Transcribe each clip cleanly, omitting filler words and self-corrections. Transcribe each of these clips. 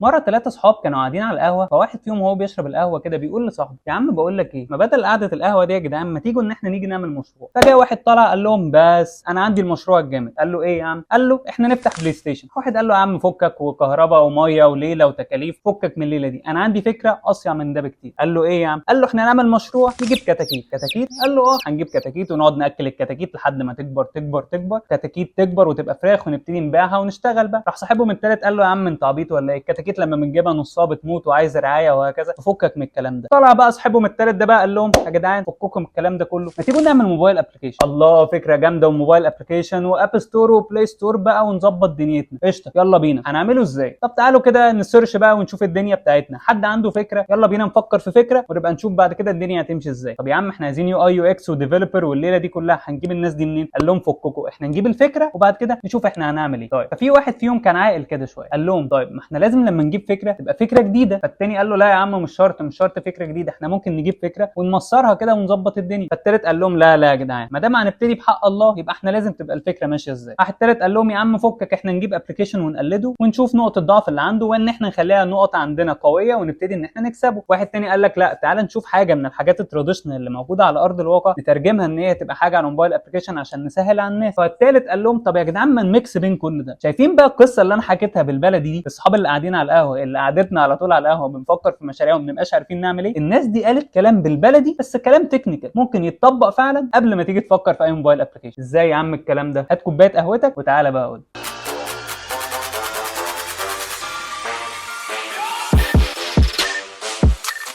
مرة ثلاثة صحاب كانوا قاعدين على القهوه، فواحد فيهم وهو بيشرب القهوة كده بيقول لصاحبه: يا عم بقول لك ايه، ما بدل قعدة القهوة دي يا جدعان ما تيجوا ان احنا نيجي نعمل مشروع. فجاء واحد طلع قال لهم: بس انا عندي المشروع الجامد. قال له: ايه يا عم؟ قال له: احنا نفتح بلاي ستيشن. واحد قال له: يا عم فكك، وكهرباء ومية وليلة وتكاليف، فكك من الليلة دي، انا عندي فكرة اصيع من ده بكتير. قال له: ايه يا عم؟ قال له: احنا نعمل مشروع نجيب كتاكيت. كتاكيت؟ قال له: اه، هنجيب كتاكيت ونقعد ناكل الكتاكيت لحد ما تكبر تكبر تكبر، كتاكيت تكبر وتبقى فراخ ونبتدي نبيعها ونشتغل بقى. راح صاحبهم التالت قال له: يا عم انت عبيط ولا ايه؟ الكتاكيت لما بنجيبها نصها بتموت وعايز رعاية وهكذا، ففكك من الكلام ده. طلع بقى صاحبهم التالت ده بقى قال لهم: يا جدعان فككم من الكلام ده كله، ما تيجوا نعمل mobile application. الله، فكرة جامده، و mobile application و App Store و Play Store بقى ونظبط دنيتنا. قشطه، يلا بينا. هنعمله ازاي؟ طب تعالوا كده ن search بقى ونشوف الدنيا بتاعتنا، حد عنده فكره؟ يلا بينا نفكر في فكرة ونبقى نشوف بعد كده الدنيا هتمشي ازاي. طب يا عم احنا عايزين UI UX و developer والليلة دي كلها، هنجيب الناس دي منين؟ قال لهم: فككوا، احنا نجيب الفكرة وبعد كده نشوف احنا هنعمل ايه. طيب، ففي واحد فيهم كان عاقل كده شويه، قال لهم: طيب ما احنا لازم لما نجيب فكرة تبقى فكرة جديده. فالتاني قال له: لا يا عم مش شرط، مش شرط فكرة جديده، احنا ممكن نجيب فكرة ونمصرها كده ونظبط الدنيا. فالتالت قال لهم: لا لا يا جدعان، ما دام هنبتدي بحق الله يبقى احنا لازم تبقى الفكرة ماشية ازاي. راح التالت قال لهم: يا عم فكك، احنا نجيب application ونقلده ونشوف نقطة الضعف اللي عنده وان احنا نخليها نقط عندنا قوية ونبتدي ان احنا نكسبه. واحد تاني قال لك: لا، تعال نشوف حاجة من الحاجات ال traditional اللي موجودة على ارض الواقع نترجمها ان هي تبقى حاجة على mobile application عشان نسهل على الناس. فالتالت قال لهم: طب يا جدعان ما ن mix بين كل ده. شايفين بقى القصة اللي انا حكيتها بالبلدي دي؟ الصحاب اللي قاعدين على القهوه، اللي قعدتنا على طول على القهوة بنفكر في مشاريع وما بنبقاش عارفين نعمل ايه، الناس دي قالت كلام بالبلدي بس كلام technical ممكن يتطبق فعلا قبل ما تيجي تفكر في اي mobile application. ازاي يا عم الكلام ده؟ هات كوباية قهوتك وتعالى بقى قول.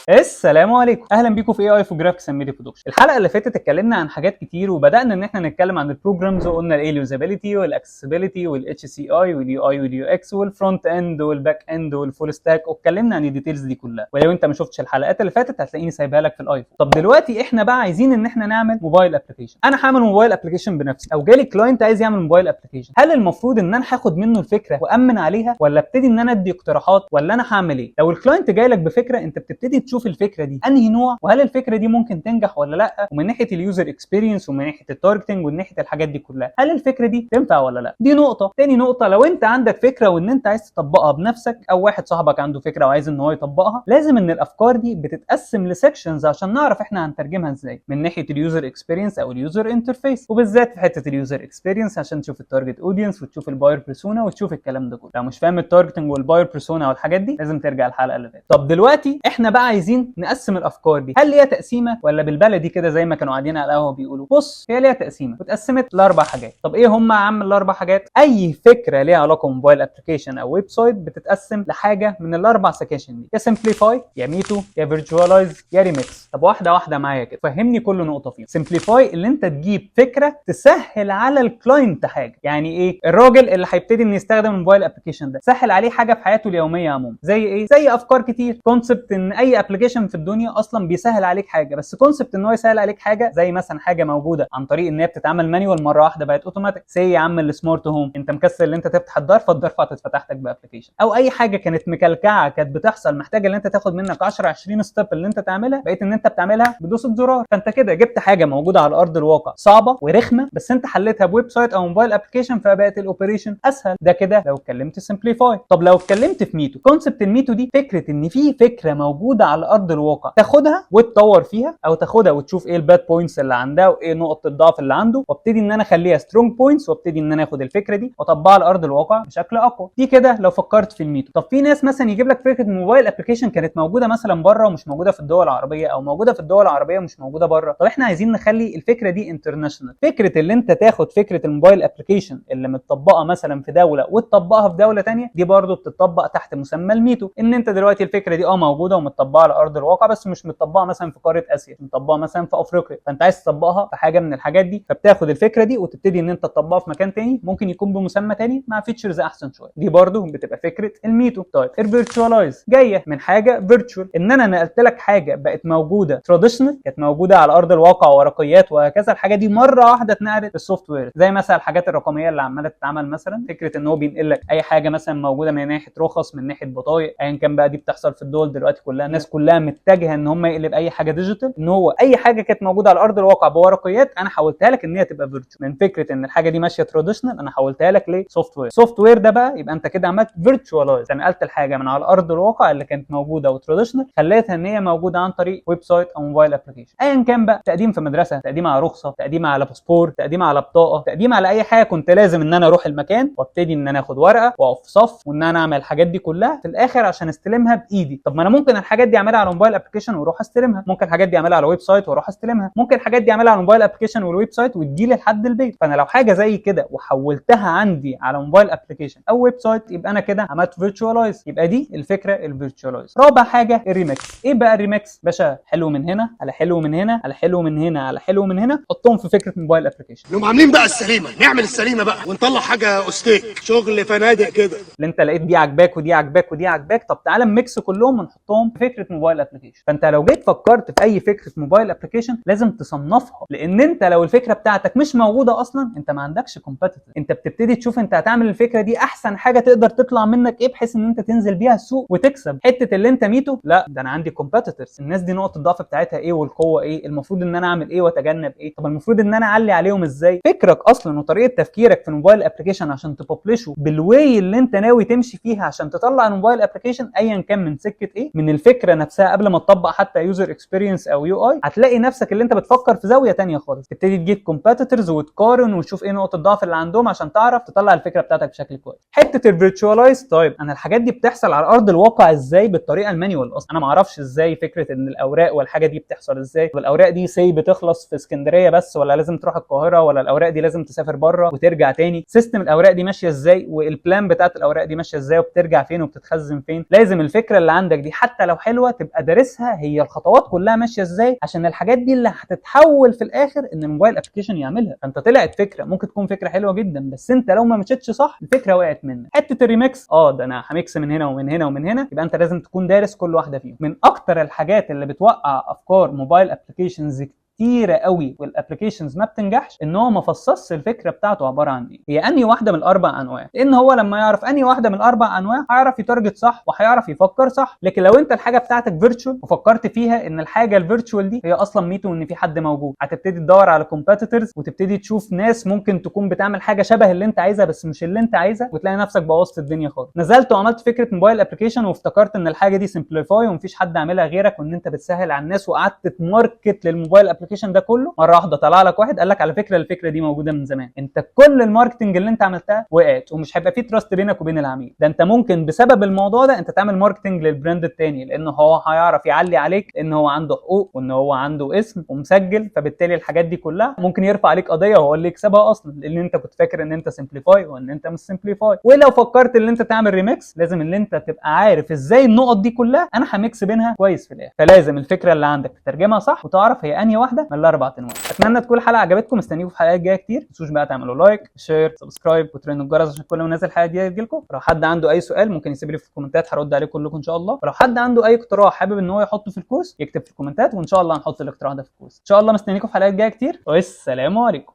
السلام عليكم، اهلا بيكم في AI Infographics and Media Production. الحلقة اللي فاتت اتكلمنا عن حاجات كتير وبدانا ان احنا نتكلم عن ال programs، وقلنا الايه؟ ال usability وال accessibility وال HCI وال UI وال UX وال front end وال back end وال full stack، واتكلمنا عن ال details دي كلها. ولو انت ما شفتش الحلقات اللي فاتت هتلاقيني سايبها لك في ال i. طب دلوقتي احنا بقى عايزين ان احنا نعمل mobile application. انا هعمل mobile application بنفسي او جالي client عايز يعمل mobile application، هل المفروض ان انا هاخد منه الفكرة وامن عليها، ولا ابتدي ان انا ادي اقتراحات، ولا انا هعمل ايه؟ لو ال client جاي لك بفكره، انت بتبتدي تشوف الفكرة دي انهي نوع، وهل الفكرة دي ممكن تنجح ولا لا، ومن ناحية ال user experience ومن ناحية ال targeting ومن ناحية الحاجات دي كلها، هل الفكرة دي تنفع ولا لا؟ دي نقطه. تاني نقطه، لو انت عندك فكرة وان انت عايز تطبقها بنفسك، او واحد صاحبك عنده فكرة وعايز ان هو يطبقها، لازم ان الافكار دي بتتقسم ل sections عشان نعرف احنا هنترجمها ازاي من ناحية ال user experience او ال user interface، وبالذات في حتة ال user experience عشان تشوف ال target audience وتشوف ال buyer persona وتشوف الكلام ده كله. لو مش فاهم ال targeting وال buyer persona والحاجات دي لازم ترجع الحلقة اللي فاتت. طب دلوقتي احنا بقى عايزين نقسم الافكار دي، هل ليها تقسيمه ولا بالبلدي كده زي ما كانوا قاعدين على القهوة بيقولوا؟ بص، هي ليها تقسيمه واتقسمت لاربع حاجات. طب ايه هم يا عم الاربع حاجات؟ اي فكرة ليها علاقة ب mobile application او website بتتقسم لحاجة من الاربع sections دي: يا simplify، يا me too، يا virtualize، يا ريميكس. طب واحدة واحدة معايا كده، فهمني كل نقطة فيهم. simplify اللي انت تجيب فكرة تسهل على ال client حاجه. يعني ايه؟ الراجل اللي هيبتدي ان يستخدم ال mobile application ده سهل عليه حاجة في حياته اليومية عموما. زي ايه؟ زي افكار كتير. concept ان اي application في الدنيا اصلا بيسهل عليك حاجه، بس concept ان هو يسهل عليك حاجة زي مثلا حاجة موجودة عن طريق ان هي بتتعمل manual مرة واحدة بقت اوتوماتيك. زي يا عم ال smart home، انت مكسل ان انت تفتح الدار، فالدار هتتفتح لك ب application. او اي حاجة كانت مكلكعه كانت بتحصل محتاجه ان انت تاخد منك 10 20 step اللي انت تعملها، بقيت ان انت بتعملها بدوسه زرار. فانت كده جبت حاجة موجودة على ارض الواقع صعبة ورخمه، بس انت حليتها ب website او mobile application فبقت ال operation اسهل. ده كده لو اتكلمت simplify. طب لو اتكلمت في me too، concept ال me too دي فكرة ان في فكرة موجودة على ارض الواقع تاخدها وتطور فيها، او تاخدها وتشوف ايه ال bad points اللي عندها وايه نقط الضعف اللي عنده، وابتدي ان انا اخليها strong points، وابتدي ان انا اخد الفكرة دي واطبقها على ارض الواقع بشكل اقوى. دي كده لو فكرت في ال me too. طب في ناس مثلا يجيب لك فكرة mobile application كانت موجودة مثلا بره ومش موجودة في الدول العربيه، او موجودة في الدول العربية ومش موجودة بره. طب احنا عايزين نخلي الفكرة دي international. فكرة اللي انت تاخد فكرة ال mobile application اللي متطبقه مثلا في دولة وتطبقها في دولة ثانية، دي برضو بتطبق تحت مسمى ال me too. ان انت دلوقتي الفكرة دي موجودة ومتطبقه على ارض الواقع، بس مش متطبقه مثلا في قارة اسيا، متطبقه مثلا في افريقيا، فانت عايز تطبقها في حاجة من الحاجات دي، فبتاخد الفكرة دي وتبتدي ان انت تطبقها في مكان تاني ممكن يكون بمسمى تاني مع features احسن شويه. دي برضو بتبقى فكرة ال me too. طيب ال virtualize جاية من حاجة virtual، ان انا نقلت لك حاجة بقت موجودة traditional، كانت موجودة على ارض الواقع ورقيات وهكذا، الحاجة دي مرة واحدة اتنقلت لل software، زي مثلا الحاجات الرقمية اللي عماله تتعمل مثلا، فكرة ان هو بينقل لك اي حاجة مثلا موجودة من ناحية رخص، من ناحية بطايق، ايا كان بقى. دي بتحصل في الدول دلوقتي كلها، الناس كلها كلها متجهة ان هم يقلب اي حاجة digital، ان هو اي حاجة كانت موجودة على ارض الواقع بورقيات انا حولتها لك ان هي تبقى virtual. من فكرة ان الحاجة دي ماشية traditional انا حولتها لك ل software. software ده بقى يبقى انت كده عملت virtualize، نقلت الحاجة من على ارض الواقع اللي كانت موجودة و traditional خليتها ان هي موجودة عن طريق website او mobile application. ايا كان بقى، تقديم في مدرسه، تقديم على رخصه، تقديم على باسبور، تقديم على بطاقه، تقديم على اي حاجه، كنت لازم ان انا اروح المكان وابتدي ان انا اخد ورقة واقف في صف وان انا اعمل الحاجات دي كلها في الاخر عشان استلمها بايدي. طب ما انا ممكن الحاجات دي اعملها على mobile application واروح استلمها، ممكن الحاجات دي اعملها على website واروح استلمها، ممكن الحاجات دي اعملها على mobile application وال website وتجي لي لحد البيت. فانا لو حاجة زي كده وحولتها عندي على mobile application او website يبقى انا كده عملت virtualize، يبقى دي الفكرة ال virtualize. رابع حاجة الريمكس. ايه بقى الريمكس باشا؟ حلو من هنا على حلو من هنا على حلو من هنا على حلو من هنا، حطهم في فكرة mobile application. نقوم عاملين بقى السليمه، نعمل السليمة بقى ونطلع حاجة اوستيك، شغل فنادق كده. اللي انت لقيت دي عجباك ودي عجباك ودي عجباك، طب تعالى mix كلهم ونحطهم في فكرة mobile application. فانت لو جيت فكرت في اي فكرة mobile application لازم تصنفها، لان انت لو الفكرة بتاعتك مش موجودة اصلا انت ما عندكش competitor. انت بتبتدي تشوف انت هتعمل الفكرة دي احسن حاجة تقدر تطلع منك ايه بحيث ان انت تنزل بيها السوق وتكسب. حتة اللي انت me too، لا ده انا عندي competitors، الناس دي نقطة الضعف بتاعتها ايه والقوه ايه، المفروض ان انا اعمل ايه واتجنب ايه، طب المفروض ان انا اعلي عليهم ازاي. فكرك اصلا وطريقه تفكيرك في ال mobile application عشان ت publish ه بال way اللي انت ناوي تمشي فيها عشان تطلع ال mobile application ايا كان من سكة ايه، من الفكرة نفسها قبل ما تطبق حتى user experience او UI، هتلاقي نفسك اللي انت بتفكر في زاوية تانية خالص. تبتدي تجيب competitors وتقارن وتشوف ايه نقطة الضعف اللي عندهم عشان تعرف تطلع الفكرة بتاعتك بشكل كويس. حتة ال virtualize، طيب انا الحاجات دي بتحصل على ارض الواقع ازاي بالطريقة ال manual؟ اصلا انا ما اعرفش ازاي فكرة ان الاوراق والحاجة دي بتحصل ازاي، والاوراق دي سي بتخلص في اسكندرية بس ولا لازم تروح القاهره، ولا الاوراق دي لازم تسافر بره وترجع تاني، system الاوراق دي ماشية ازاي، وال plan بتاعت الاوراق دي ماشية ازاي، وبترجع فين وبتتخزن فين. لازم الفكرة اللي عندك دي حتى لو حلوة تبقى دارسها، هي الخطوات كلها ماشية ازاي، عشان الحاجات دي اللي هتتحول في الاخر ان ال mobile application يعملها. فانت طلعت فكرة ممكن تكون فكرة حلوة جدا، بس انت لو ما مشيتش صح الفكرة وقعت منك. حتة الريمكس، ده انا ه mix من هنا ومن هنا ومن هنا، يبقى انت لازم تكون دارس كل واحدة فيهم. من اكتر الحاجات اللي بتوقع افكار mobile applications كتيرة قوي وال applications ما بتنجحش ان هو ما فصصش الفكرة بتاعته عبارة عن ايه، هي انهي واحدة من الاربع انواع، لان هو لما يعرف انهي واحدة من الاربع انواع هيعرف ي target صح وهيعرف يفكر صح. لكن لو انت الحاجة بتاعتك virtual وفكرت فيها ان الحاجة ال virtual دي هي اصلا me too وان في حد موجود، هتبتدي تدور على competitors وتبتدي تشوف ناس ممكن تكون بتعمل حاجة شبه اللي انت عايزها بس مش اللي انت عايزها، وتلاقي نفسك بوظت الدنيا خالص. نزلت وعملت فكرة mobile application وافتكرت ان الحاجة دي simplify ومفيش حد عاملها غيرك وان انت بتسهل على الناس، وقعدت ت market لل mobile application ده كله، مرة واحدة طلع لك واحد قال لك على فكرة الفكرة دي موجودة من زمان. انت كل ال marketing اللي انت عملتها وقعت، ومش هيبقى في trust بينك وبين العميل. ده انت ممكن بسبب الموضوع ده انت تعمل marketing لل brand التاني، لان هو هيعرف يعلي عليك ان هو عنده حقوق وان هو عنده اسم ومسجل، فبالتالي الحاجات دي كلها ممكن يرفع عليك قضية وهو اللي يكسبها اصلا، لان انت كنت فاكر ان انت simplify وان انت مش simplify. ولو فكرت ان انت تعمل ريميكس لازم ان انت تبقى عارف ازاي النقط دي كلها انا ه mix بينها كويس في الاخر. فلازم الفكرة اللي عندك تترجمها صح وتعرف هي انهي واحدة من الاربع انواع. اتمنى تكون الحلقة عجبتكم، مستنيكم في حلقات جاية كتير. ما تنسوش بقى تعملوا like، share، subscribe، وترنوا الجرس عشان كل ما انزل حلقة جديدة تجيلكم. لو حد عنده اي سؤال ممكن يسيب لي في الكومنتات، هرد عليه كلكم ان شاء الله. ولو حد عنده اي اقتراح حابب ان هو يحطه في الكورس يكتب في الكومنتات، وان شاء الله هنحط الاقتراح ده في الكورس ان شاء الله. مستنيكم في حلقات جاية كتير، والسلام عليكم.